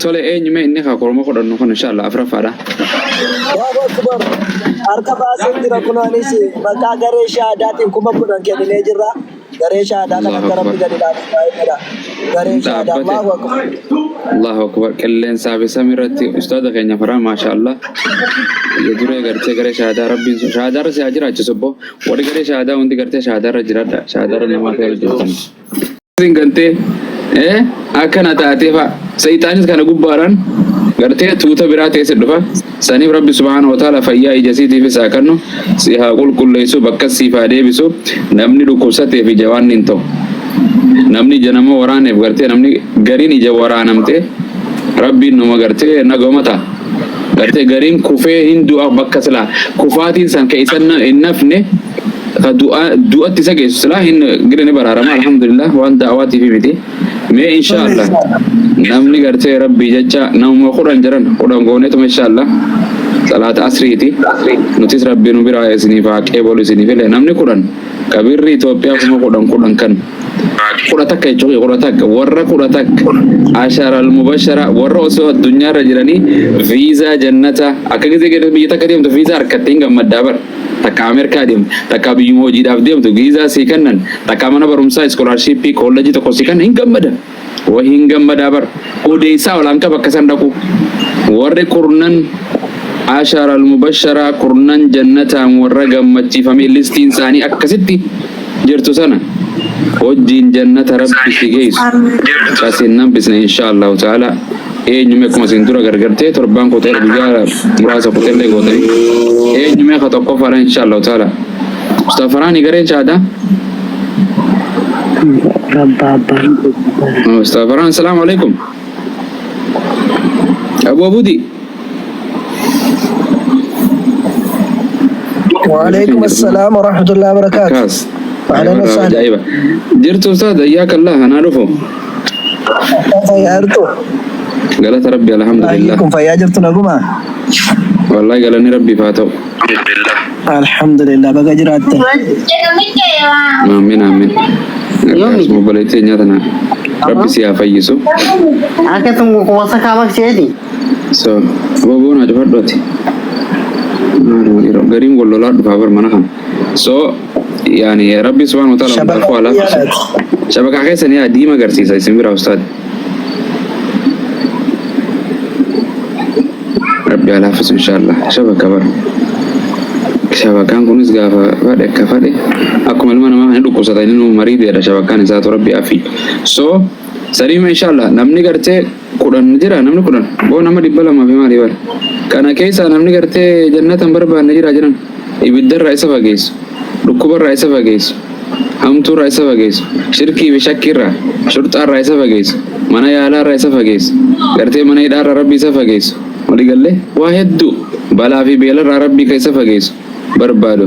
Tole eenyu mee inni kaa korma kudhannu kun inshallah afraffaadha. Allahu Akbar. Harka baaseen jira kun anis maqaa garee shahaadaatiin 10,000 kenninee jirra. Garee shahaadaa kan Allahu akka Akbar. rabbi gadi dhaabu baay'eedha. Garee shahaadaa Dhaabbate. Allahu Akbar. Allahu Akbar. Qilleensaa fi samii irratti ustaada keenya faraa maashaallah. Ija duree gartee garee shahaadaa rabbiin sun shahaadaa irra si haa jiraachisu obbo. Warri garee shahaadaa hundi gartee shahaadaa irra jiraadha. Shahaadaa irra namaa ta'e jirtan. Isin gantee akkana taatee fa'a. Seexaanis kana gubbaadhaan gartee tuuta biraa teesse dhufa. Saniif Rabbi subhaanahu wa ta'ala fayyaa ija isiitiifis haa kennu, si haa qulqulleessu, bakka siif haa deebisu. Namni dhukkubsateef ija waan hin ta'u. Namni ija nama waraaneef gartee namni gariin ija waraanamte Rabbiin numa gartee nagoma ta'a. Gartee gariin kufee hin du'a bakka silaa kufaatiin san ka isa hin nafne ka du'a du'atti isa geessu silaa hin gire ni baraarama alhamdulillah waan da'awaatiif miti. Mee inshaallah namni gartee Rabbii jecha namuma 10 jiran 10 gooneetuma inshaallah salaata asriiti nutis Rabbii nu biraa isiniif haa qeebalu isiniif illee namni 10 ka birri Itoophiyaa 10,000 10 kan 11 jechuun 11 warra 11 ashara al-mubashara warra osoo addunyaarra jiranii viizaa jannata akka gisee biyya takka deemtu viizaa harkattee hin gammaddaa bar. Takka Ameerikaa deemtu, takka biyyuma hojiidhaaf deemtu viizaa sii kennan, takka mana barumsaa iskoolaarshiippii koollejii tokko sii kennan hin gammada. Wahi hin gammadaa bar. Odeessaa olaan qaba akka san dhaqu. Warri kurnan ashara al-mubasharaa kurnan jannataan warra gammachiifamee listiin isaanii akkasitti jirtu sana wajjiin jannata rabbi si geessu. Kasin nambisne insha Allahu ta'ala. Eenyume akkuma isin dura gargartee torbaan kutee guyyaa muraasa kuteellee gootanii eenyume ka tokkoffaadha insha Allahu ta'ala. Ustaaz Faraani gareen shaadaa. Rabba abbaan Ustaaz Faraan salaamu alaikum. Abu Abudi. Waalaikum assalam wa rahmatullahi wa barakatuh. Akkas. Ahlan wa sahlan. Ajaa'iba. Jirtu Ustaaz ayyaaka Allah anaa dhufu. Fayyaa jirtu? Galata Rabbi alhamdulillah. Kun fayyaa jirtu naguma? Wallahi galanni Rabbiif haa ta'u. Alhamdulillah baga jiraatte. Amiin amiin. Akkasuma obboleettii keenya tana Rabbi si haa fayyisu. Akka tunggu kuasa kamak seeti. So, booboo naa cufadhu ati. Maaluma dhiiroo gariin wal lolaa dhufaa bar mana kana. So, yaani Rabbi subhaanahu wa ta'ala hundaafuu haa laaffisu. Shabakaa keessan yaa diima agarsiisa isin bira ustaad. Rabbi haa laaffisu inshaallah. Shabaka bara. Shabakaan kunis gaafa fadhe akka fadhe akkuma ilma namaa kan dhukkubsata inni nu mariideedha shabakaan isaatu Rabbi afi. So, saniima inshaallah namni gartee 10 jira namni 10 boo nama 200 fi maalii bara. Kana keessaa namni gartee jannata hin barbaanne jira jiran ibiddarraa isa fageessu, dhukkubarraa isa fageessu, hamtuurraa isa fageessu, shirkii fi shakkiirraa, shurxaarraa isa fageessu, mana yaalaarraa isa fageessu, gartee mana hidhaarraa Rabbi isa fageessu. Walii gallee waa hedduu balaa fi beelarraa Rabbi ka isa fageessu barbaadu.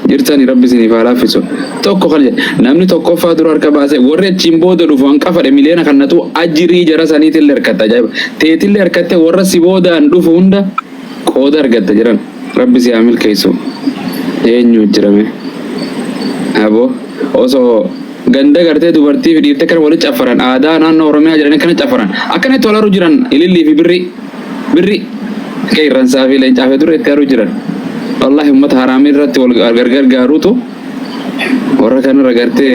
Jirtani Rabbi isiniif haa laaffisu. Tokko kan jedhe namni tokkoffaa dura harka baasee warri achiin booda dhufu hanqa fadhe miliyoona kannatu ajirii jara saniitillee harkatta ajaa'iba. Teetillee harkattee warra si boodaan dhufu hunda qooda argatta jiran. Rabbi si haa milkeessu. Eenyu jirame? Aboo osoo ganda gartee dubartii fi dhiirti akkana walitti caffaran aadaa naannoo Oromiyaa jedhanii akkana caffaran akkanatti wal haru jiran ilillii fi birrii birrii qeerransaa fi leencaa fi duree itti haru jiran. Wallaahi uummata haraamii irratti wal gargar gaaruutu warra kanarra gartee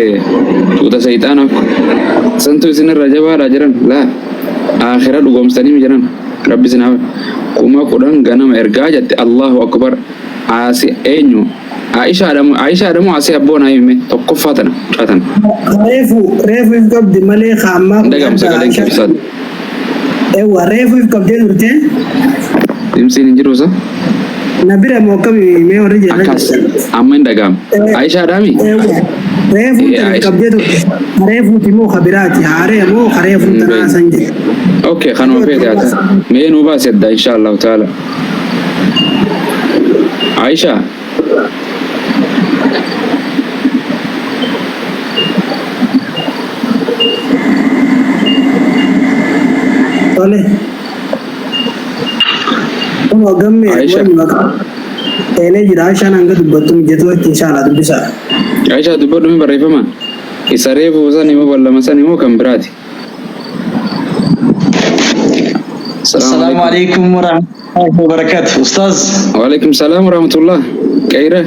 tuuta seexaana santu isinirra jabaadha jiran laa aakhira dhugoomsanii jiran. Rabbi isin haa 10,000 ganama ergaa jette Allahu akbar aasi eenyu Aishaadha moo Aishaadha moo asii abboo naa himi tokkoffaa tana mucaa tana. Reefu reefu if qabdi malee ka ammaa Hin kun dhaga'amu adda sagaleen kee Aishaa. ustaad. Ewa reefu if qabdee turte. Dimsiin hin jiru sa? Na bira moo akkami mee warri jedhan Akkas jirtan. amma hin dhaga'amu. Aishaadhaami? Ewa reefu Ee tan if Aisha. qabdee turte. Reefuuti moo ka biraati haaree moo ka reefuun Hin tanaa beeknu. san jedhe. Okay kanuma feete haa ta'u. Mee nuu baasi adda insha Allahu ta'ala. Aisha. Tole. Kunoo gammee Aisha. wanni maqaa seenee jira. Aishaan hanga dubbattu mijatu achi inshallah dubbisaa. Aisha dubbadhu mee barreeffama. Isa reefu san immoo ballama san immoo kan biraati. Assalaamu Assalamu alaikum. alaikum warahmatullahi wabarakatuh. Ustaz Waalaikum salaam warahmatullah. Qeera.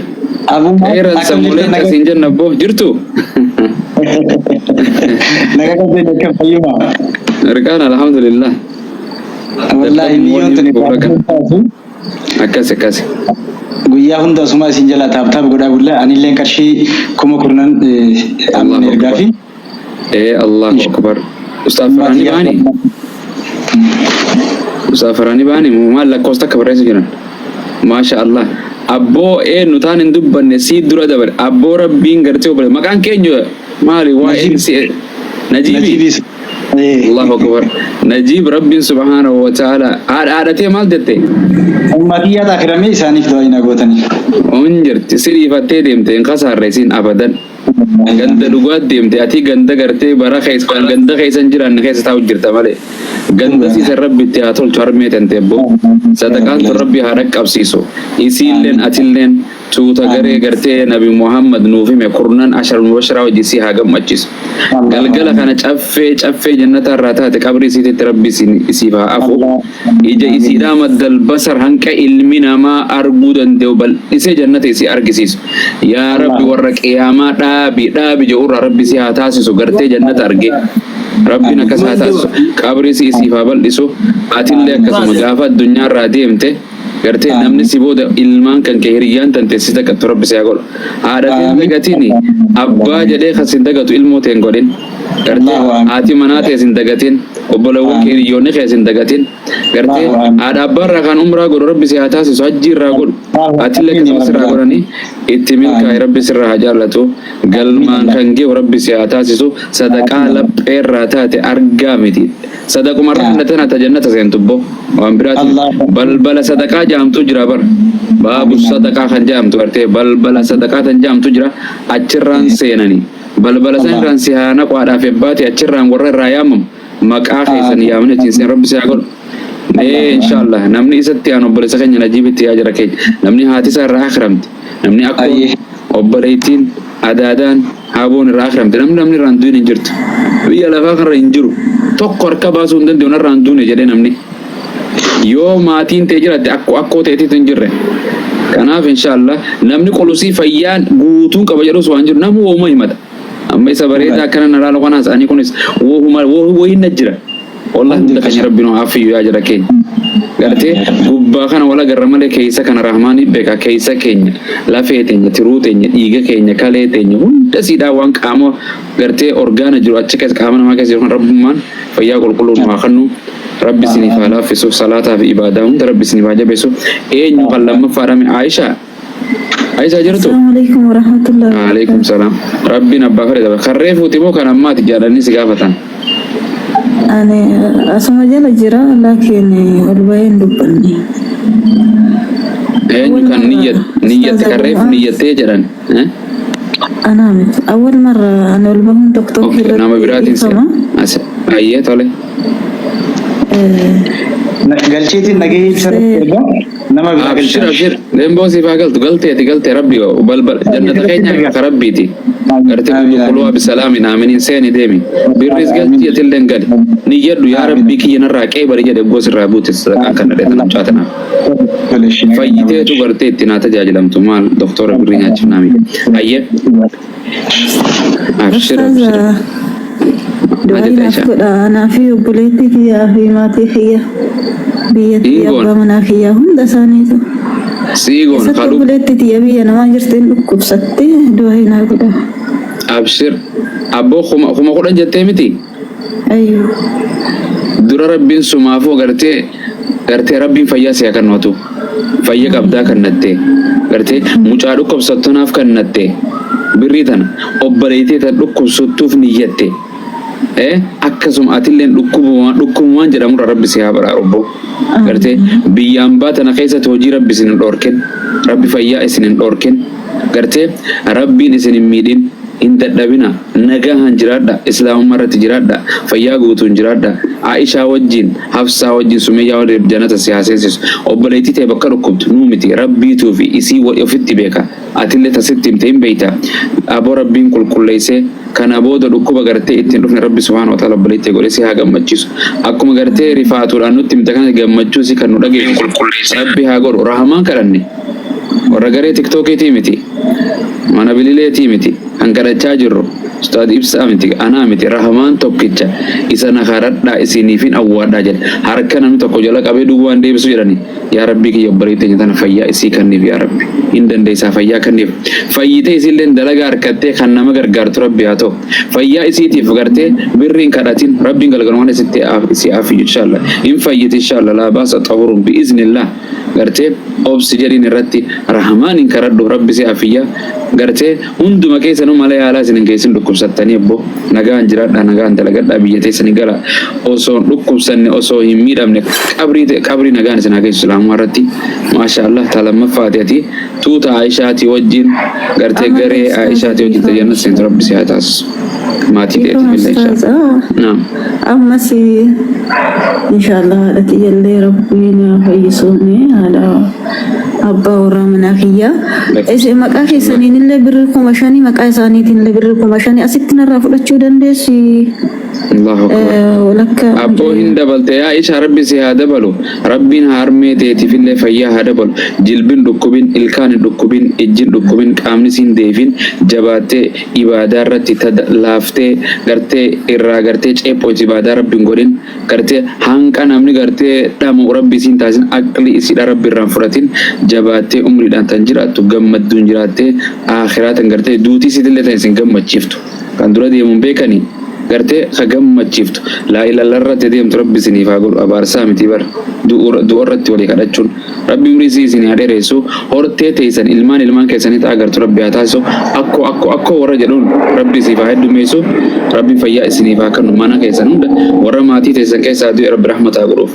Abu Qeera akkam jirtan sammuuleen nagaa kasiin jenna abboo jirtu. nagaa qabdeen akkam fayyuma. Mirqaan alhamdulillah. Wallahi Dadhabummoonni biyyoon tuni gurra kan. baay'ee Akkas akkas. guyyaa hunda osuma isin jala taap taap godhaa bulla anilleen qarshii 10,000 amma Allahu ergaa akbar. fi Ee Allahu akbar. Ustaaf Faraani baani. Ustaaf Faraani baani maal lakkoofsa takka barreessu jiran. Maasha Allah. Abboo eenyu taan hin dubbanne sii dura dabale. Abboo rabbiin gartee obbole. Maqaan keenya maali waa'een Najiib si Najiibi. Najiibis Allahu akbar. Najiib rabbiin subhaanahu wa ta'ala. Haadha haadhatee maal jette? ummatiyyaa taakiramee isaaniif du'aa hin gootanii. On jirti si dhiifattee deemte hin kasaarre isiin abadan. Ganda dhugaat deemte ati ganda gartee bara keessa kan ganda keessa hin jiraanne keessa taa'u jirta malee. Ganda siisa rabbi itti haa tolchu harmee tante abbo. Sadaqaan tun rabbi haa dhaqqabsiisu. Isiilleen atilleen tuuta garee gartee Nabi Muhammad nuuf hime kurnan ashar mubashiraa wajji si haa gammachiisu. Galgala kana caffee caffee jannata irraa taate qabrii isiititti rabbi isiif haa afu. Ija isiidhaa maddal basar hanqa ilmi namaa arguu danda'u bal'isee jannata isii argisiisu. Yaa Rabbi warra qiyaamaa dhaabi dhaabi jedhurraa Rabbi si haa taasisu gartee jannata arge. Rabbiin akkas haa taasisu. Qabrii isii isiif haa bal'isu. Atillee akkasuma gaafa addunyaa irraa deemte gartee namni si booda ilmaan kan kee hiriyyaan tante si daqattu Rabbi si haa godhu. Haadha teen dagatiin abbaa jedhee kan sin dagatu ilmoo teen godhin. Gartee haati manaa tee sin dagatin obboleewwan kee hiriyyoonni kee sin dagatin. Gartee haadha abbaa irraa kan umraa godhu Rabbi si haa taasisu hajjii irraa godhu. Atillee akkasuma sirraa godhanii itti milkaa'e Rabbi sirraa haa jaallatu. Galmaan kan ge'u Rabbi si haa taasisu. Sadaqaa laphee irraa taate argaa miti. Sadaquma irraa fudhatan ata jannata seentu bbo. Waan biraati. Balbala sadaqaa jaamtu jira bar. Baabu sadaqaa kan jaamtu gartee balbala sadaqaa tan jaamtu jira achirraan seenani. Balbala san irraan si haa naqu haadhaaf abbaati achirraan warra irraa yaamamu maqaa keessan yaamanii achiin seen Rabbi si haa godhu. Mee inshallah namni isatti aan obboleessa keenya Najiibitti yaa jira keenya. Namni haati isaa irraa akramte. Namni akkoon obboleettiin adaadaan haaboon irraa akramte. Namni namni irraa hin du'in hin jirtu. Biyya lafaa kanarra hin jiru. Tokko harka baasuu hin danda'u narraa hin duune jedhee namni. Yoo maatiin tee jiraatte akkoo akkoo teetiitu hin jirre. Kanaaf inshallah namni qulusii fayyaan guutuun qaba jedhus waan jiru namuu wooma himata. Amma isa bareedaa akkana na laalu kanaas ani kunis wohuma wohin na jira. Wallahi hunda keenya rabbi nu haa fayyu yaa jara keenya. Gartee gubbaa kana wal agarra malee keessa kana rahmaanii beeka keessa keenya lafee teenya tiruu teenya dhiiga keenya kalee teenya hunda siidhaa waan qaama gartee orgaana jiru achi keessa qaama namaa keessa jiru kan rabbummaan fayyaa qulqulluu nu haa kennu. Rabbi isiniif haa laaffisu salaataa fi ibaadaa hunda rabbi isiniif haa jabeessu. Eenyu kan lammaffaadhame Aayishaa? Aayishaa jirtu? Assalamu alaikum warahmatullahi Waalaikum wabarakatuh. salaam. Rabbiin abbaa fedhe daba. Kan reefuuti moo kan ammaati jedhanii si gaafatan? Ani asuma jala jira laakiin ol bahee hin dubbanne. Eenyu Awwal kan marra niyyat niyyatte Ustaaz kan Abu reefu Mu'aaz niyyattee jedhan? Eh? anaa miti. Awwal marra ani ol bahuun tokko Okay, nama irratti biraatiin si. dhiifama. As ayyee tole. Galcheetiin nagahee ibsa erga nama biraa Abshir galchaa. abshir. Lemboo siif haa galtu galteeti galtee rabbi balbal jannata keenya ka rabbiiti. Gartee qulqulluu bisalaamin aminiin seeni deemi. Birris galchi atilleen gali. Niyyadhu yaa rabbii kiyya narraa qeebali jedhe goos irraa buute sadaqaan kana dheetan mucaa tanaaf. Fayyiteetu gartee itti naa tajaajilamtu maal doktora birrii nyaachifnaami. Ayyee abshir Ustaaz abshir. du'aa Maal jette naaf Aishaa? godha anaa fi obboleettii kiyyaa fi maatii kiyya biyya tiyya Dhiigoon abbaa manaa kiyyaa hunda isaaniitu. siigoon Keessattuu kaluu obboleettii tiyya biyya namaa jirtiin dhukkubsattee du'aa naa godha. abshir abboo 10,000 jettee miti. Ayyuu. Dura rabbiin sumaafuu gartee gartee rabbiin fayyaa si haa kennuutu. Fayya qabdaa kennattee gartee mucaa dhukkubsattunaaf kennattee birrii tana obboleettii tan dhukkubsattuuf niyyatte. Akkasuma atilleen dhukkubumaan dhukkubumaan jedhamurra rabbi si haa baraaru obbo. Gartee biyya ambaa tana keessatti hojii rabbi isin hin dhoorkin. Rabbi fayyaa isin hin dhoorkin. Gartee rabbiin isin hin miidhin. Hin dadhabina, nagahaan jiraadha, islaamummaa irratti jiraadha, fayyaa guutuun jiraadha. Aishaa wajjin, Hafsaa wajjin, Sumeyyaa wajjin jannata si haa seensisu. Obboleettii tee bakka dhukkubdu nuu miti, Rabbiituu fi isii ofitti beeka. Atillee ta sitti himte hin beeyta. Aboo Rabbiin qulqulleessee kana booda dhukkuba gartee itti hin dhufne Rabbi subhaanahu wa ta'aala obboleettii tee godhee si haa gammachiisu. Akkuma gartee rifaatuudhaan nutti himte kana gammachuu isii kan nu dhageessisu Rabbi haa godhu. Rahmaan kadhanne. Warra garee tiktookiitii miti. Mana bilileetii miti. Kan kadhachaa jirru Ustaad Ibsaa miti, anaa miti, Rahmaan tokkicha isa na kadhadhaa isiniifin awwaadhaa jedhe. Harka namni tokko jala qabee duubaan deebisu jedhani. Yaa Rabbii kiyya obboleettii teenya tana fayyaa isii kanniif yaa Rabbi. Hin dandeessaa fayyaa kanniif. Fayyitee isiilleen dalagaa harkattee kan nama gargaartu Rabbi haa ta'u. Fayyaa isiitiif gartee birri hin kadhatin Rabbiin galgalumaan isitti isii afiyyu inshallah. Hin fayyiti inshallah laa baasa xahurun bi'iznillah. Gartee obsi jedhiin irratti Rahmaaniin kadhadhu Rabbi si afiyya gartee hunduma keessanuu mala yaalaa isin hin geessin dhukkubsattanii abbo nagaan jiraadhaa nagaan dalagadhaa biyya teessanii gala osoo hin dhukkubsanne osoo hin miidhamne qabrii qabrii nagaan isin haa geessu islaamummaa irratti maasha Allah ta lammaffaati ati tuuta Aayishaatii wajjin gartee Ammallee garee ustaaza Aayishaatii wajjin dhiifama. tajanna seentu Rabbi si haa taasisu maatii Dhiifama teetiif illee ustaaza. inshallah naam. Ammas inshallah haadha tiyyallee rabbiin haa fayyisuuni haadha abbaa warraa manaa kiyyaa. Isin maqaa keessaniin illee birrii 5000 maqaa isaaniitiin illee birrii 5000 asitti narraa fudhachuu dandeessi. Allahu akbar. Walakka Abboo hin dabalte yaa Aisha rabbi si haa dabalu rabbiin harmee teetiifillee fayyaa haa dabalu jilbin dhukkubin ilkaan hin dhukkubin ijjin dhukkubin qaamni siin deefin jabaattee ibaadaa irratti tada laaftee gartee irraa gartee ceephooytu ibaadaa rabbi hin godhin gartee hanqa namni gartee dhama'u rabbi isiin taasisin aqli isiidha rabbi irraa hin fudhatin jabaattee umriidhaan tan jiraattu gammadduun jiraattee aakhiraa tan gartee duutii isiitillee tan isin gammachiiftu kan dura deemuun beekanii gartee ka gammachiiftu laa ilallarratti deemtu rabbi isiniif haa godhu abaarsaa miti bar du'a irratti walii kadhachuun Rabbi umrii isii isinii haa dheeressu hortee teeysan ilmaan ilmaan keessanii ta agartu rabbi haa taasisu akkoo akkoo akkoo warra jedhuun rabbi isiif haa heddummeessu rabbi fayyaa isiniif haa kennu mana keessan hunda warra maatii teessan keessaa du'e rabbi rahmata haa godhuuf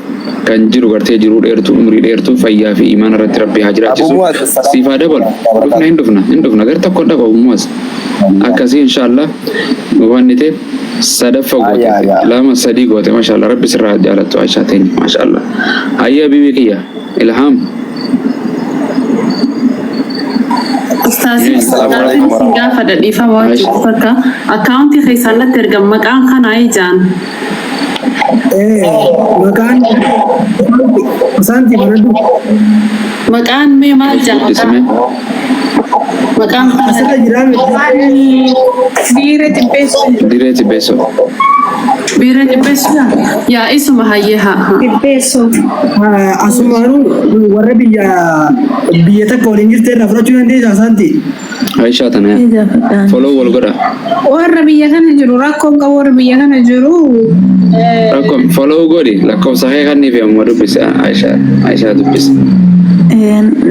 kan jiru gartee jiruu dheertuu umrii dheertuu fayyaa fi imaana irratti rabbi haa Abu jiraachisu Muaz, assalamu siif haa dabalu alaikum warahmatullahi dhufna hin dhufna hin dhufna gar tokko hin dhaqu Abu Muaz akkasii inshaallah wanni ta'e sadaffa goote Aya, aya. lama sadii goote mashallah rabbi sirraa haa jaalattu Aishaa teenya mashallah hayya bibi kiyya ilhaam Ustaaziin Assalamu ustaaziin alaikum isin gaafadha dhiifama wajjin Aisha bakka akkaawuntii keessan natti ergan maqaan kanaa ijaan. Eh, maqaan isaanti baradhu. Maqaan mee maal Aisha jaa guddisi maqaan mee maqaan kana Asirra jiraa miti. Biiree xibbeessuu. Diree tibbeessoo biiree xibbeessu yaa isuma hayyee haa haa. Xibbeessuu. Asumaanuu warra biyya biyya takka waliin jirte irraa fudhachuu dandeessaa isaanti. Aishaa tana yaa Gaafadhaan. follow wal godha Warra biyya kana jiru rakkoon qabu warra biyya kana jiru. Rakkoon follow godhi lakkoofsa kee kannii fi amma dubbise Aishaa Aishaa dubbise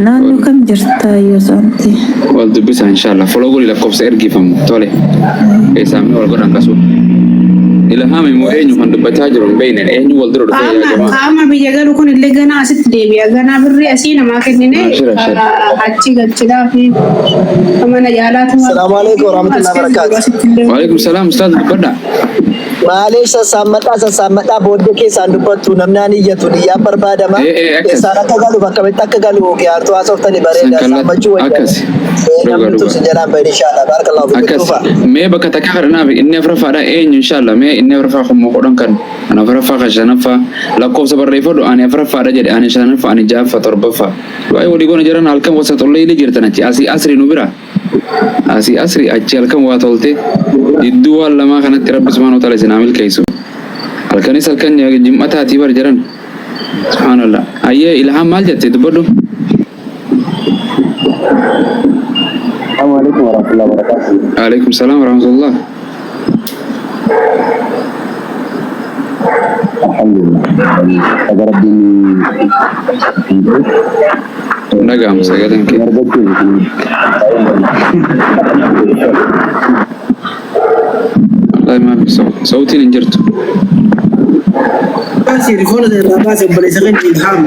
Naannoo kam jirta yoo saanti? wal dubbisa inshallah follow godhi lakkoofsa ergifamu tole keessaa mee wal godhan kasu Ilhaam immoo eenyu kan dubbachaa jiru hin beekne eenyu wal dura dhufee yaa Qaama jamaa qaama biyya galu kun illee ganaa asitti deebi'a. Ganaa birrii asii namaa kennine Abshir abshir achi galchidhaa fi mana yaalaatu Assalamu alaikum as warahmatullahi keessa jiru wabarakatuh. asitti illee. Waalaikum salaam ustaaz dubbadha Maaliif sassaammadhaa sassaammadhaa booddee keessaan dubbattu namni aan iyyatu niyyaan barbaadama. Ee ee akkas Keessaan akka galu bakka bitti akka galu kiyaartuu haasoftani bareeda sankallat saammachuu wayya. akkas dhuga Namni dhuga tun jalaan bahin inshallah. Barakallahu fiik. akkas Tuufa. mee bakka takka kadhanaaf inni afuraffaadha eenyu inshallah mee inni afuraffaa kun moo kudhan kan ani afuraffaa kan shanaffaa lakkoofsa barreeffadhu ani afuraffaadha jedhe ani shanaffaa ani ja'affaa torbaffaa waa'ee walii goona jiran halkan wasa tollee jirtan achi asii asri nu bira asii asri achi halkan waa tolte jidduu waan lamaa kanatti rabbi subhaanahu wa ta'ala isin haa milkeessu halkanis halkan jim'ataatii bar jiran subhaanallah ayyee ilhaam maal jette dubbadhu Assalamu alaikum warahmatullahi wabarakatuh. Alaikum salaam warahmatullah. Alhamdulillah. Baga Rabbiin Dhaga'amu sagaleen kee. Wallahi maa fi sautiin hin jirtu. Baasii rifoona irraa baase obboleessa keenya Ilhaam.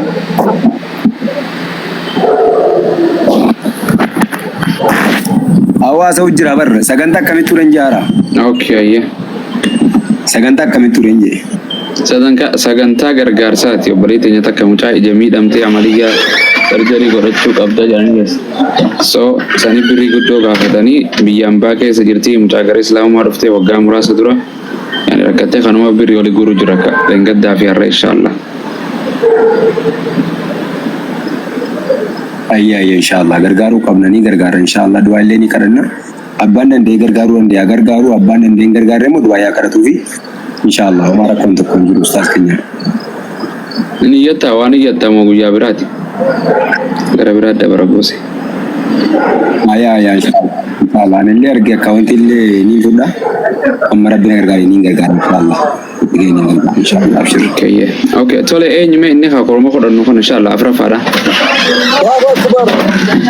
Hawaasa jira barra sagantaa akkamitti turan jaara? Okay, ayyee. Sagantaa akkamitti turan jee? Sagantaa gargaarsaati. Obboleettii teenya takka mucaa ija miidhamtee amaliyyaa sarjarii godhachuu qabda jedhanii geesse. So sanii birrii guddoo gaafatanii biyya ambaa keessa jirti mucaa gara islaamummaa dhuftee waggaa muraasa dura yani rakkattee kanuma birrii oli guuru jira akka leengaddaa fi har'a inshaallah. Ayya ayya, inshallah gargaaruu qabna, ni gargaara inshallah. Du'aa illee ni kadhanna. Abbaan danda'ee gargaaruu danda'a gargaaruu, abbaan danda'ee hin gargaarre immoo du'aa yaa kadhatuu fi inshallah homaa rakkoon tokko hin jiru, ustaas keenya. Inni iyyattaa waan iyyattaa moo guyyaa biraati? Gara biraa dabara goose. Ayya ayya, inshallah inshallah, ani illee arge akkaawuntii illee ni fudha. Amma rabbi na gargaare ni gargaara inshallah. Itti gahee ni gargaara inshallah, abshir. Okay, yeah. Okay, tole, eenyume inni haa korma godhannu kun inshallah afuraffaadha. Allahu Akbar.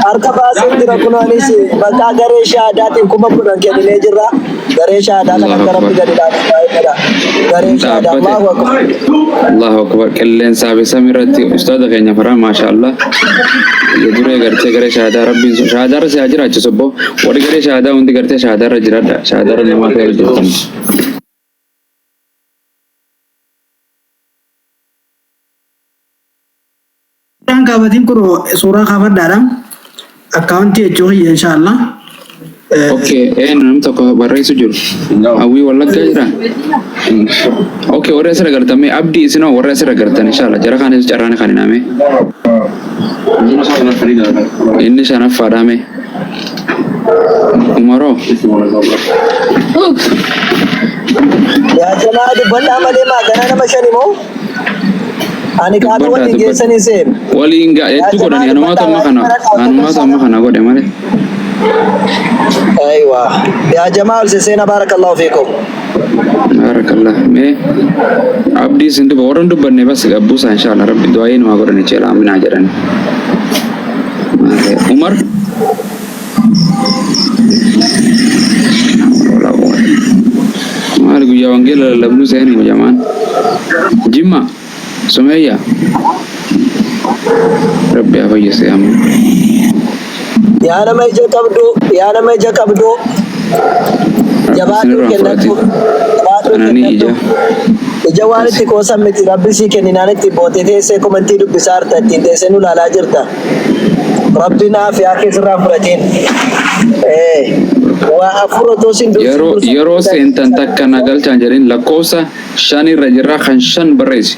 Harka baasee jira kunaanis maqaa garee shahaadaatiin 10,000 kenninee jirra. Garee shahaadaa kan Allahu akka Akbar. rabbi gadi dhaabu baay'eedha. Garee shahaadaa. Dhaabbate. Allahu Akbar. Allahu Akbar. Qilleensaa fi samii irratti ustaada keenya faraa maashaallah. Ija duree gartee garee shahaadaa rabbiin shahaadaa irra si haa jiraachisu obbo. Warri garee shahaadaa hundi gartee shahaadaa irra jiraadha. Shahaadaa irra namaa ta'e jirtan. Suuraan kaafatiin kun suuraa kaafadhaadha. Akkaawuntii jechuu kiyya inshaallah. Okay, namni tokko barreessu jiru. Hawwii Wallaggaa jira. Okay, warri asirra gartan mee abdii isinoo warri asirra gartan inshallah jara kaanis carraan kan hiname. Inni shanaffaadha mee. Umaroo. Yaa jamaa, dubbadhaa malee maa ganaa nama shani moo? Ani kaata Dubbadhaa, waliin dubbadhaa. geessanii seen. Waliin gaa hedduu godhani anumaatu amma kana godhe malee. Aywa. Yaa jamaa, ol sesseena, barakallahu fiikum. Barakallah. Mee abdii isin dubba warra hin dubbanne bas gabbuusaa inshallah rabbi du'aayee numaa godhani ceela aminaa jedhani. Umar. Maali guyyaa wangeela lallabnu seeni jamaan. Jimma. Sumeeyya. Rabbi haa fayyise amma. Yaa nama ija qabdu, yaa nama ija qabdu. Jabaadhuu Isinirraa kennadhu. fudhate. Jabaadhuu Qananii kennadhu. ija. Ija waan itti qoosan miti, rabbi sii kenninaan itti bootee teessee komentii dubbisaa jirta, ittiin teessee nu ilaalaa jirta. Rabbi naaf yaa keessirraa fudhatiin. Waa afur otoo sin dursin Yeroo dursa. yeroo seentan takka na galchaan jedhin, lakkoofsa shan irra jirra, kan shan barreessi.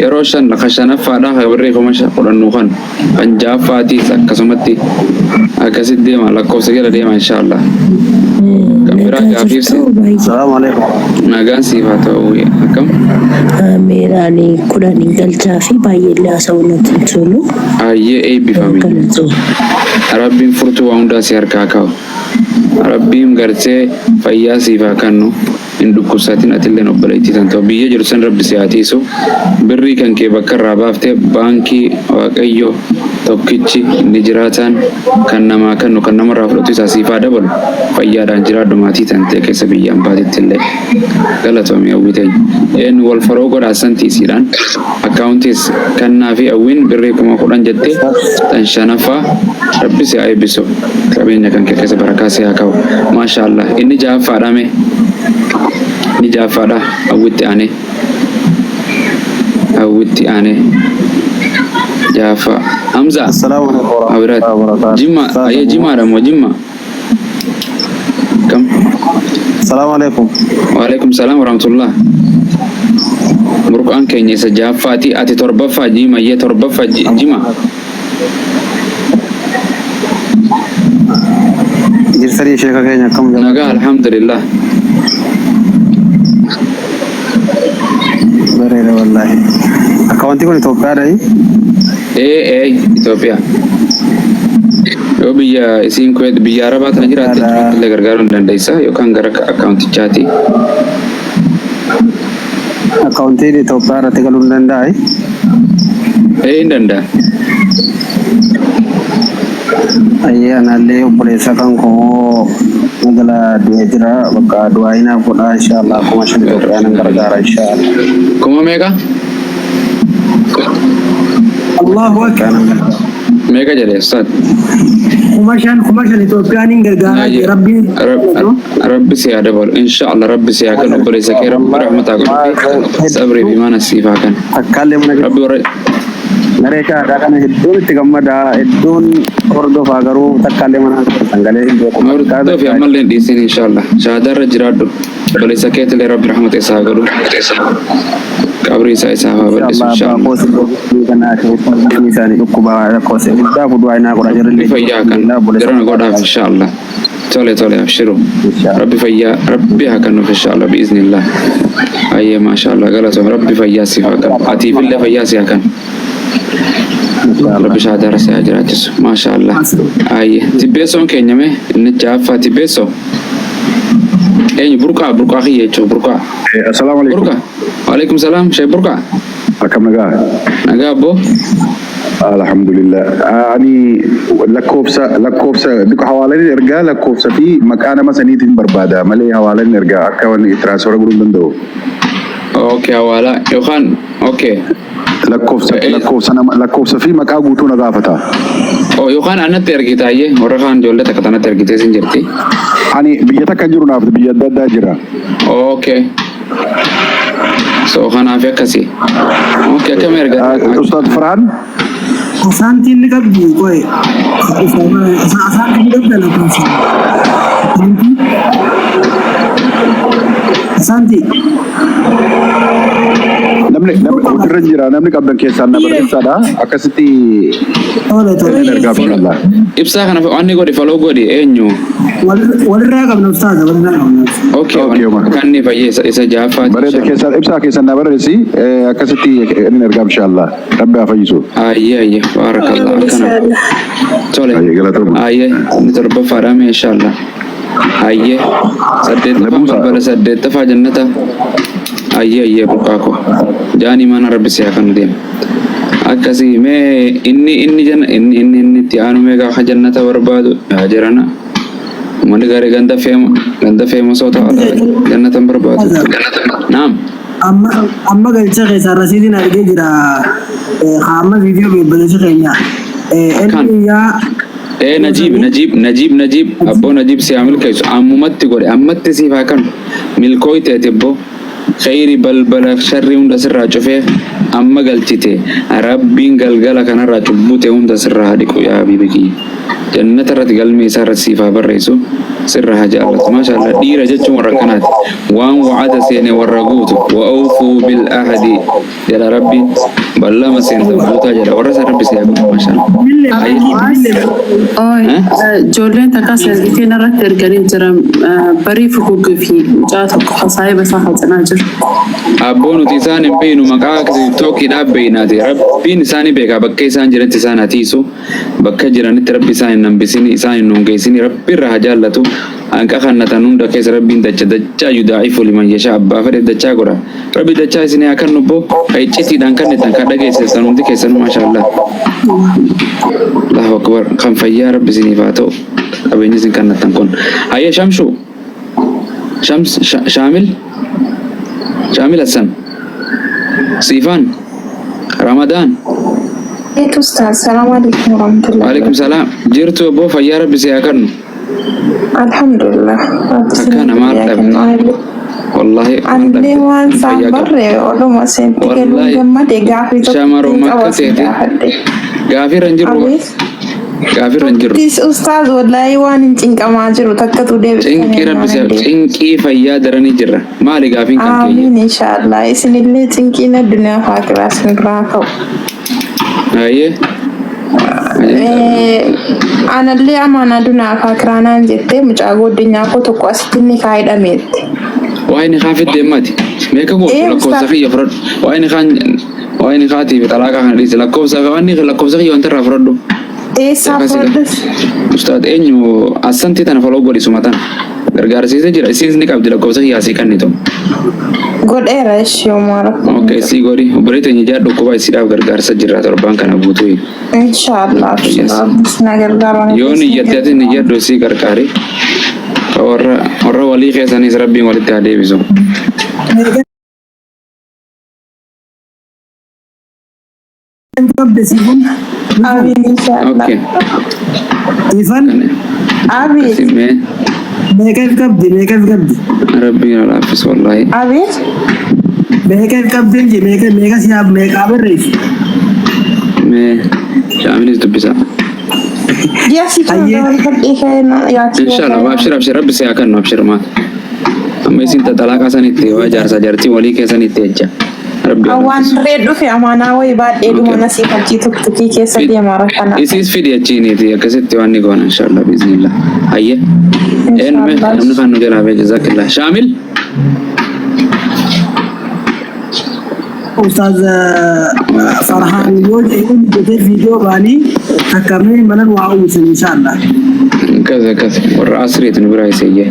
Yeroo shan kan shanaffaadha kan barreeffama kudhannuu kan ja'affaatiis akkasumatti akkasitti deema, lakkoofsa jala deema inshaallah. Kan biraa Nagaa gaafiif jirtu baay'ee. Salaamu alaikum. Nagaan siif haa ta'u, akkam? Meeraan kudhanii galchaa fi baay'ee illee haasa'uu natti hin tolu. Ayyee, eebbifami. Galatoo. Rabbiin furtuu waa hundaa si harkaa kaa'u. Rabbiin gartee fayyaa siif haa kennu. Hin dhukkubsatin atilleen obboleettii tan ta'u. Biyya jiru san rabbi si haa tiisu. Birrii kan kee bakka irraa baaftee baankii Waaqayyo tokkichi inni jiraataan kan namaa kennu kan namarraa fudhatu isaa siif haa dabalu. Fayyaadhaan jiraadhu maatii tan ta'e keessa biyyaan baatitti illee. Galatoomii hawwii teenya. Een wal faroo godhaa santiisiidhaan. Akkaawuntiis kannaa fi hawwiin birrii 10,000 jettee tan shanaffaa rabbi si haa eebbisu. Qabeenya kan kee keessa barakaa si haa kaa'u. Maasha Allah. Inni ja'affaadha mee. Inni ja'affaadha hawwitti aanee. Hawwitti aanee. Ja'affaa. Hamza. Assalaamu alaikum Abiraat. warahmatullahi wabarakatuh. Jimma. Ayyee, jimaadha moo jimma? Kam? Assalaamu alaikum. Waalaikum salaam warahmatullah. Burqaan keenya isa ja'affaati. Ati torbaffaa jima ayyee, torbaffaa jima. Jirtanii sheeka keenya, akkam Nagaa jabaatan? Alhamdulillah. Bareeda wallaahi. Akkaawuntii kun Itoophiyaadha. Ee ee, Itoophiyaa. Yoo biyya isiin Kuwait biyya Arabaa tana jiraatte Itoophiyaadha. illee gargaaruu ni dandeessa yookaan gara akkaawuntichaati. Akkaawuntiin Itoophiyaa irratti galuu ni danda'a. Ee, hin danda'a. Ayyee, anallee obboleessa kan koo magala du'ee jira. Bakka du'aa inaaf godhaa inshaallah, 5,000 Itoophiyaa nan gargaara inshaallah. Kuma meeqa? Allahu Akbar. Meeqa jedhe ustaad? 5000 5000 Itoophiyaan hin gargaaraa jee rabbiin. Rabbi si haa dabalu. Inshaallah Rabbi si haa kennu obboleessa kee Rabbi rahmataa godhuufi sabrii fi mana siif haa kennu. Takkaallee mana Rabbi warra Garee shaadaa kana hedduun itti gammada hedduun hordofaa garuu takkaallee mana sagalee hin beeku. Hordofi ammallee hin dhiisin inshaallah. Shahaadaa irra jiraadhu. Obboleessa keetillee Rabbi rahmata isaa haa godhu. Qabrii isaa isaaf haa bal'isu Inshallah abbaa inshaallah. koos kana keessatti isaanii dhukkuba lakkoofsa guddaa fudu'aa inaa godhaa jirullee Rabbi fayyaa kan garana godhaaf inshaallah. Tole tole abshiru. Rabbi fayyaa Rabbi haa kennuuf inshaallah biiznillah. Ayyee maashaallah galatoom Rabbi fayyaa siif haa kennu. Atiifillee fayyaa si haa kennu. Rabbi shahaadaa irra si haa jiraachisu. Maashaallah. Ayyee tibbeessoon keenya mee inni ja'affaa tibbeessoo. Eenyu burqaa burqaa kiyya jechuun burqaa. Assalaamu alaikum. Burqaa. Waalaikum salaam shee burqaa. Akkam nagaa? Nagaa abboo. Alhamdulillah. Ani lakkoofsa lakkoofsa hawaalaan ergaa lakkoofsa fi maqaa nama saniitiin barbaada malee hawaalaan ergaa akka wanni transfer godhuu hin danda'u. Okay hawaalaa yookaan okay. Lakkoofsa lakkoofsa nama lakkoofsa fi maqaa guutuu na gaafata. Oh, yookaan anatti ergitaayyee warra kaan ijoollee takka tanatti ergitee sin jirti. Ani biyya takka hin jiru naaf biyya adda addaa jira. Okay. So kanaaf akkasi. Okay akkam ergata? Ustaad Farhaan. Asaantiin ni qabdi qoy. Asaantiin ni qabda lakkoofsa. Asaantii. Asaantii. Namni namni hojiirra jira namni qabdan keessaan na barreessaadha. Akkasitti Tole tole. inni ergaa inshallah. Ibsaa kana wanni godhi follow godhi eenyu? Walirraa qabna ustaaza walirraa qabna. Okay, Okay, Omar. kan inni fayyee isa isa ja'affaati Bareeda inshallah. keessaan ibsaa keessaan na barreessi akkasitti inni ergaa inshallah. Rabbi haa fayyisu. Ayyee ayyee baarakallah akkana. Tole. Ayyee galatooma. Ayyee inni torbaffaadha mee inshallah. Ayyee saddeettaffaan Nabuusa. balbala saddeettaffaa jannata. Ayyee ayyee burqaa koo. Jaanii mana rabbi si haa kennu deema. Akkasii mee inni inni janna inni inni inni itti aanu mee gaafa jannata barbaadu yaa jirana. Uummanni gaarii ganda feema ganda feema soo ta'a jannata hin barbaadu. Naam. Amma amma galcha keessaa rasiidiin argee jira. Haa amma viidiyoo beebbaleessi keenya. Kan. Inni yaa Ee Najiib Najiib Najiib Najiib abboo Najiib si haa milkeessu ammumatti godhe ammatti siif haa kanu milkooyte ati abboo kheyri balbala sharrii hunda sirraa cufee amma galchite rabbiin galgala kanarraa cubbuu tee hunda sirraa haa dhiqu yaa habiibi kiyya jannata irratti galmee isaa irratti siif haa barreessu sirraa haa jaallatu maashaallah dhiira jechuun warra akkanaati waan wa'ada seene warra guutu wa awfuu bil ahdi jedha rabbiin ballama seentan guutaa jedha warra san rabbi si haa godhu maashaallah Ayyee. Oi, Eh? ijoolleen takkas ergitee narratti erganii jiran barii fugugii fi mucaa tokko saahiba isaa cinaa jiru. Abboo nuti isaan hin beeknu maqaa tiktookiidhaan beeknaati. Rabbiin isaanii beeka bakka isaan jiranitti isaan haa tiisu. Bakka jiranitti rabbi isaan hin hambisini isaan hin hongeessini rabbi irraa haa jaallatu. Hanqa kannatan hunda keessa rabbiin dacha dachaa yudaa'ifu liman yashaa abbaa fedheef dachaa godha. Rabbi dachaa isin haa kennu boo ka iccitiidhaan kennitan ka dhageessistan hundi keessanuu maashaallah. Allahu akbar kan fayyaa rabbi isiniif haa ta'u qabeenyi isin kannattan kun. Hayyee shamshu shams shaamil shaamil Hassan Siifaan Ramadaan Eetu ustaaz, salaamu alaikum warahmatullahi Waalaikum salaam jirtu obbo fayyaa rabbi si haa kennu. Alhamdulillah. Rabbi Akkana maal fayyaa dhabde? kennu. Anillee Wallahi maal anillee dhabde? waan isaan Fayyaa qabdu. barre oduma seenti galuun Wallahi gammade gaafii tokko shamaruma qaba akka si teete gaafadhe. gaafii irra hin jirru Abeet. gaafii irra hin jirru. Tis ustaaz wallahi waan hin cinqamaa jiru takkatu deebistanii Cinqii rabbi si ammaan cinqii fayyaa daranii jirra. Maali gaafiin kan keeyye? Aamiin inshaallah. Isinillee cinqiin addunyaa fi akiraa isin biraa ka'u. Hayyee. Anallee amaanaa addunyaa fi akiraa naan jettee mucaa godinyaa koo tokko asitti ni kaayidhameetti. Waa'ee ni kaan fidde hemmati. Meeqa gootu Ee lakkoofsa ustaaz. kiyya fudhadhu. Waa'ee ni kaan waa'ee ni kaatii fi xalaaqaa kana dhiisi lakkoofsa waan ni lakkoofsa kiyya wanta irraa fudhadhu. Eessaa Akkasii fudhadhus? Ustaad eenyu assantii tana follow godhi suma tana. Gargaarsiisee jira isiins ni qabdi lakkoofsa kiyya asii kennitu. Godheera ishee homaa rakkoo hin Okay jiru. sii godhi obboleetti teenya ijaa dhukkuba isiidhaaf gargaarsa jirra torbaan kana guutuu. Inshaallah Yes. abshir isin gargaaru Yoo niyyatte ati niyyadhu sii gargaari. Warra warra walii keessanis rabbiin walitti haa deebisu. Qabde siifun. Amiin inshaallah. Okay. Ifan Abiit. Akkasii meeqa if qabdi meeqa if qabdi Rabbiin alaafis wallaahi. Abiit. Meeqa if qabdi je meeqa meeqa siyaaf meeqa barreessi. Mee Shaamilis dubbisa. Ji'a si kana dabalfadhee ka'ee yaachuu. Inshallah abshir abshir rabbi si haa kennu abshir maal. Amma isin taxalaaqa sanitti waa jaarsa jaartii walii keessanitti jecha. Rabbi haa Waan ree dhufe amaanaa wayii baadhee dhuma nasii fakkii tuktukii keessa deema rakkana. Isiis fidi achiiniiti akkasitti waan ni goona inshallah biiznillah. Hayye. Eenyu mee namni kan nu jalaa bee jazaakillah. Shaamil. Ustaaz Farhaan yoo jedhee viidiyoo baanii takkamee mana waa uwwisan inshaallah. Akkas akkas warra asriiti nu biraa iseeyye.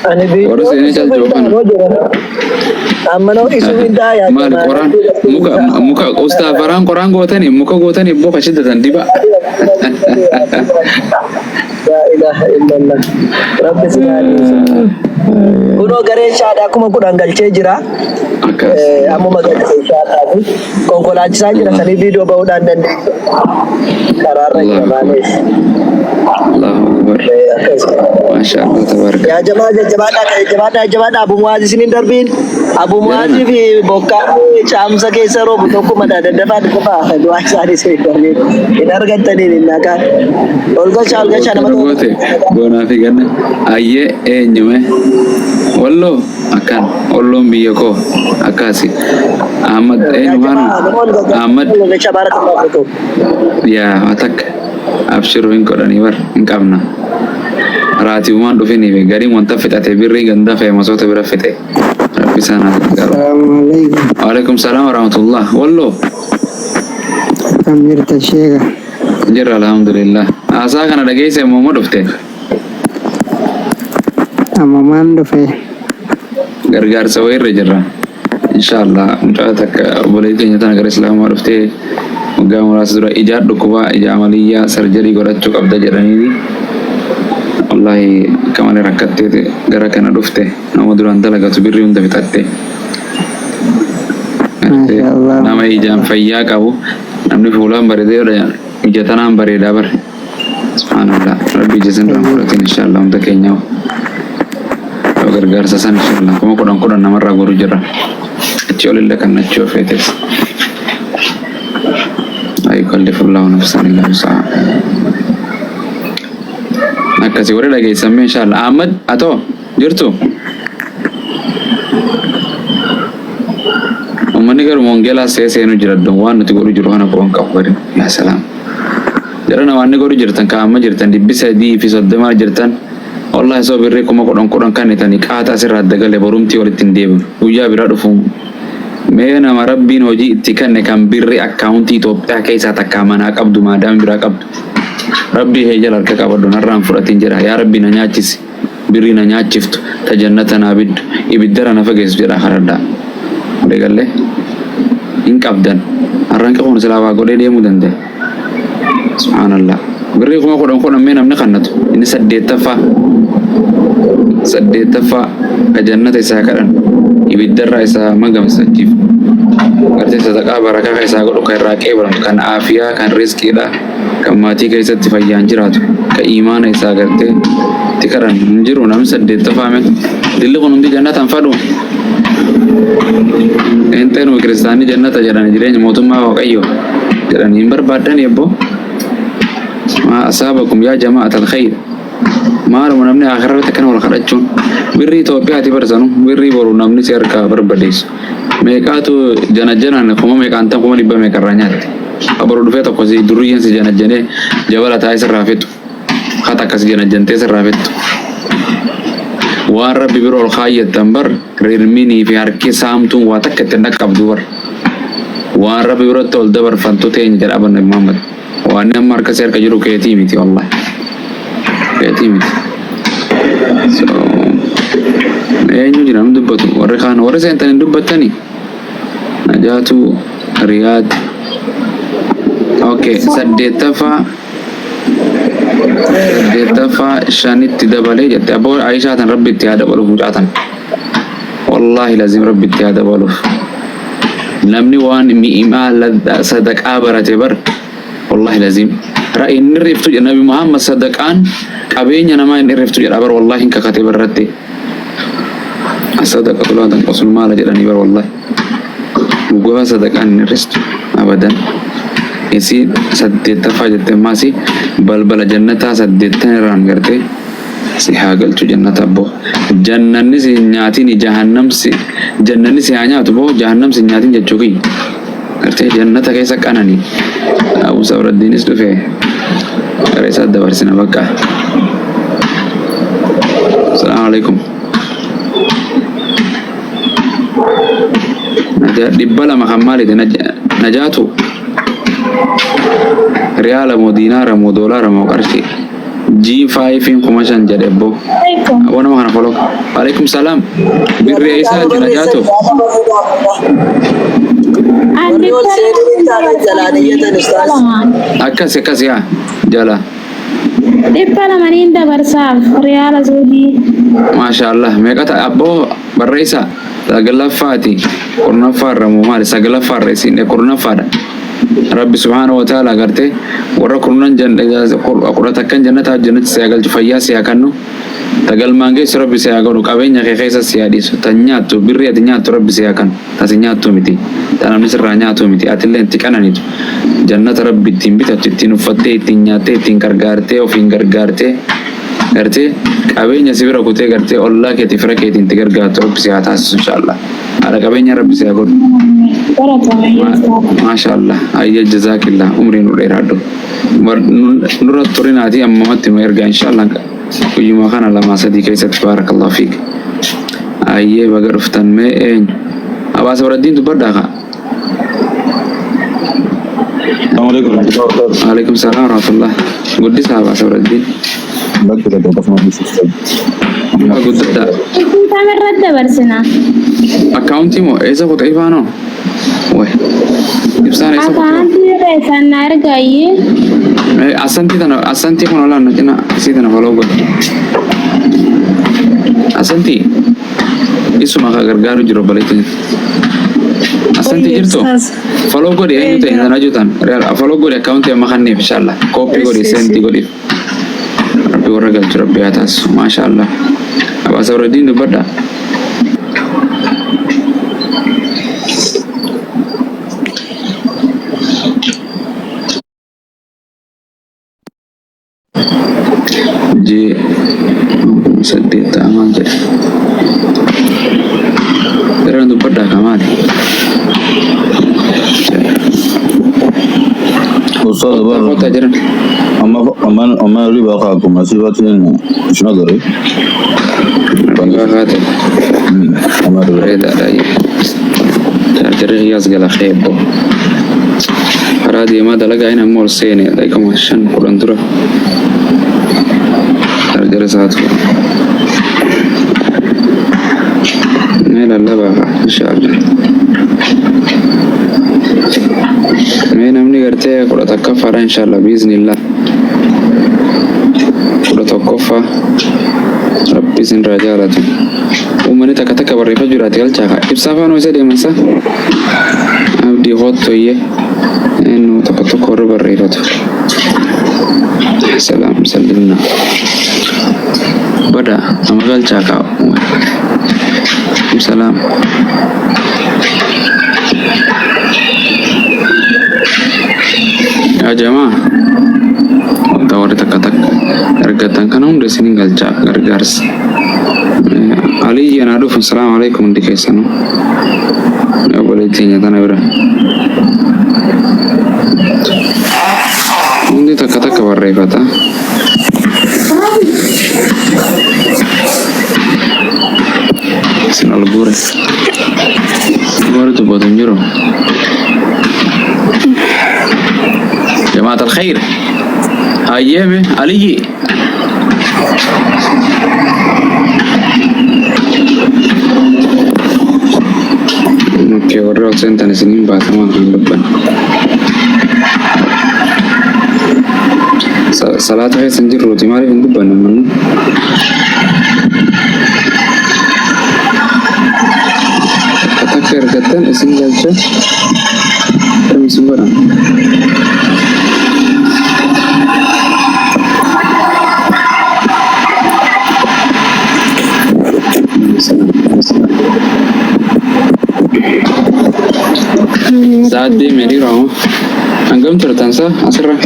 Ani Warra seenee calcoo kana. Amma noo isu hin daayaa. Maali qoraan muka muka ustaaz Farhaan qoraan gootanii muka gootanii booka shiddatan diba. La ilaha illallah. Rabbi si haa Kunoo gareen shaadaa 10,000 galchee jira. Ammuma galchee shaadhaa fi konkolaachisaa jira sanii viidiyoo bahuudhaan dandeessu. Karaarra jira maalees. Allahu akbar. Maasha Allah tabaraka. Yaa jamaa jajjabaadhaa jajjabaadhaa jajjabaadhaa Abu Muwaaz isin hin darbiin. Abu Muwaazii fi bokkaan caamsa keessa roobu tokkumadha daddafaa daddafaa du'aa isaanii isin hin darbiin. Hin argattaniin hin naqaan. Ol galchaa ol galchaa nama Kana goote boonaa fi ganna ayyee eenyume walloo akkan walloon biyya koo akkasi Ahmad eenyu faana Ahmad galchaa baarakallahu fiikum. yaa takka abshiru hin godhanii bar hin qabna raatiiwwan dhufiniif gariin wanta fixate birrii ganda feemasoota bira fixe rabbi isaan haa gargaaru. Assalamualaikum. Waalaikum salaam warahmatullah walloo Akkam jirta sheeka? jirra alhamdulillah haasaa kana dhageesse immoo ma dhufte Ammumaan dhufe. Gargaarsa wayirra jirra. Inshallah mucaa takka obboleettii keenya tana gara islaamaa dhuftee waggaa muraasa dura ijaa dhukkubaa ija amaliyyaa sarjarii godhachuu qabda jedhaniini. Wallaahi akka malee rakkatteeti gara kana dhufte nama duraan dalagatu birrii hunda fixatte. Nama ijaan fayyaa qabu namni fuulaan bareedee yoo ija tanaan bareedaa bare. Subhaanallah rabbi ija isin irraa hin fudhatin inshallah hunda keenyaa. Yoo gargaarsa san inshallah 10,000 10,000 namarraa goru jira. Achi olillee kan achi yoo feetes. Laa yukallifullahu nafsan illaa wus'ahaa. Akkasi warri dhageessan mee inshallah. Ahmad atoo jirtu? Uummanni garuu wangeelaa see seenu jira iddoon waan nuti godhu jiru kana quban qabu gadi. Yaa salaam. Jarana waan ni godhu jirtan ka amma jirtan 330 jirtan wallahi soo birrii 10,000 10,000 kannitani qaata asirraa adda gale borumtii walitti hin deebinu guyyaa biraa dhufu mee nama rabbiin hojii itti kanne kan birri akkaawuntii Itoophiyaa keessaa takkaa manaa qabdu maadaami biraa qabdu rabbii kee jala harka qabadhu narraa hin fudhatin jedha yaa rabbi na nyaachisi birrii na nyaachiftu ta jannata naa biddu ibiddara na fageessu jedhaa kadhadhaa walii gallee hin qabdan harranqi kun silaa waa godhee deemuu danda'a. Subhaanallah. Birrii 10,000 10,000 mee namni kannatu inni saddeettaffaa saddeettaffaa ka jannata isaa kadhan ibiddarraa isaa magamsachiif gartee sadaqaa barakaa ka isaa godhu ka irraa qeebalamtu kan aafiyaa kan rizqiidha kan maatii keessatti fayyaan jiraatu ka iimaana isaa gartee itti kadhan hin jiru namni saddeettaffaa mee dilli kun hundi jannatan fadhu Eenxeenuma kiristaanni jannata jedhan jireenya mootummaa waaqayyoo jedhanii hin barbaaddani abbo. Maa asaabakum yaa jamaa'at alkhayr. Maaluma namni aakhira irratti akkana wal kadhachuun birrii Itoophiyaati barsanu birrii boru namni si harkaa barbadeessu. Meeqaatu jana janaan kuma meeqaan tan kuma dhibba meeqa irraa nyaatte. Boru dhufee tokko si durriyyeen si jana janee jabala taa'ee sirraa fixu. Hata akkas jana jantee sirraa fixu. Waan rabbi bira ol kaayyattan bar rirminii fi harki saamtuun waa takka itti hin dhaqqabdu bar. Waan rabbi biratti ol dabarfantu teenya jedha bar Nabi Muhammad. Waan inni amma harka si harka jiru keetii miti wallahi. Keetii miti. So eenyu jira namni dubbatu warri kaan warri seentan hin dubbattani. Najaatu Riyaad. Okay, saddeettaffaa saddeettaffaa shanitti dabalee jette abboo Aishaa tan rabbi itti haa dabalu mucaa tan. Wallaahi laziim Rabbi itti haa dabaluuf. Namni waan mi'imaa ladhaa sadaqaa barate bar wallaahi laziim ra'in hin irriftu jedha Nabi Muhammad sadaqaan qabeenya namaa hin irriftu jedha bar wallaahi hin kakate barratti. As-sadaqatu laa tanqusul maala jedhanii bar wallaahi. Dhugaa sadaqaan hin hir'istu abadan. Isii saddeettaffaa jette ammaasi balbala jannataa saddeettan irraan gartee si haa galchu jannata abbo. Jannanni si hin nyaatini jahannam si jannanni si haa nyaatu boo jahannam si hin nyaatin jechuu kiyya. Gartee jannata keessa qanani. Abu Sabraddiinis dhufe gara isaa dabarsina bakka. Salaamu alaikum. 200 kan maaliiti najaatu riyaala moo diinaara moo doolaara moo qarshii G5 5,000 jedhe abbo. Abbo nama kana follow. Alaikum salaam. Birri eessaati najaatu? Warri ol seenuu hin taane jalaan iyyatan ustaaz. Akkas akkas yaa jala. 200niin dabarsaaf riyaala suudii. Maasha Allah meeqa ta'a abboo barreessa sagalaffaati kurnaffaarra moo maali sagalaffaarra isin kurnaffaadha. Rabbi subhaanahu wa ta'ala garte warra kurnan kudha takkan jannataa jannatti si haa galchu fayyaa si haa kennu ta galmaan geessu rabbi si haa godhu qabeenya kee keessa si haa dhiisu ta nyaattu birrii ati nyaattu rabbi si haa kennu ta si nyaattu miti ta namni sirraa nyaatu miti atillee itti qananitu jannata rabbi ittiin bitattu ittiin uffattee ittiin nyaattee ittiin gargaartee ofiin gargaartee gartee qabeenya si bira kutee gartee ollaa keetii fira keetiin itti gargaartu rabbi si haa taasisu inshaallah haadha qabeenya rabbi si haa godhu. Maasha Allah ayya jazaakillah umrii nu dheeraadhu nurra turinaati ammamatti nu ergaa inshaallah guyyuma kana lamaa sadii keessatti baarakallahu fiik ayyee baga dhuftan mee eenyu Abaa Sabraddiin dubbadhaa kaa. Alaikum salaam warahmatullah. Guddisaa Abaa Sabraddiin. Guddadhaa. Kam irratti dabarsina? Akkaawuntii moo eessa kuta ifaanoo? Way. Ibsaan eessa kuta? Akaantii irra isaan na argaayyee. Asantii tana asantii kun olaan na cina isii tana follow godhi. Asantii isuma ka gargaaru jiru obboleettiin. Asantii jirtu follow godhi eenyu ta'e sana hojjetan follow godhi akkaawuntii amma kanneef inshallah kooppii godhi seentii godhiif. Rabbi warra galchu rabbi haa taasisu maasha Allah. Abaa Sabraddiin dubbadha. J 8 ta'a maal jedhe. Irraan dubbadhaa kaa maali? Ustaz bar Kottaa jiran. amma amma amma riba ka kuma sibatin shinagare. Riba kaate. Amma riba. Bareedaadha. Chaarjarri qiyyaas gala keebbo. Karaa deemaa dalagaa inni amma ol seene daqiiquma 5 10 dura. Chaarjara isaatu. Mee lallabaa kaa inshaallah. Mee namni gartee 11ffaadha inshaallah biiznillah. 11ffaa rabbi isinirraa jaalatu. Uummanni takka takka barreeffachuu jiraate galchaa kaa. Ibsaa faanoo isa deeman sa? Abdii kottoyye. Eenyu tokko tokko warra barreeffatu. Salaam sallimna. Bada nama galchaa kaa. Salaam. Yaa jamaa. Wanta warri takka takka argatan kana hunda isinin galchaa gargaarsa. Aliyyi anaa dhufu salaamu alaikum hundi keessanuu. Obboleettii teenya tana bira. Hundi takka takka barreeffata. Isin ol guure. Warri dubbatu hin jiru. Jamaat alkhayr. Hayyeeme Aliyyi. Okay, warri ol seentan isiniin baatamaa kan dubban. Salaata keessa hin jirruuti maaliif hin dubbanne mannu? Argattan isin galcha. Akkam isin godhan? Sa'aat deeme dhiiroo ammoo. Hangam turtan sa asirra?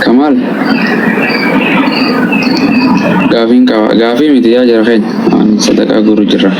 Kamaal gaafiin qaba. Gaafii miti yaa jara keenya. Waan sadaqaa guuru jirra.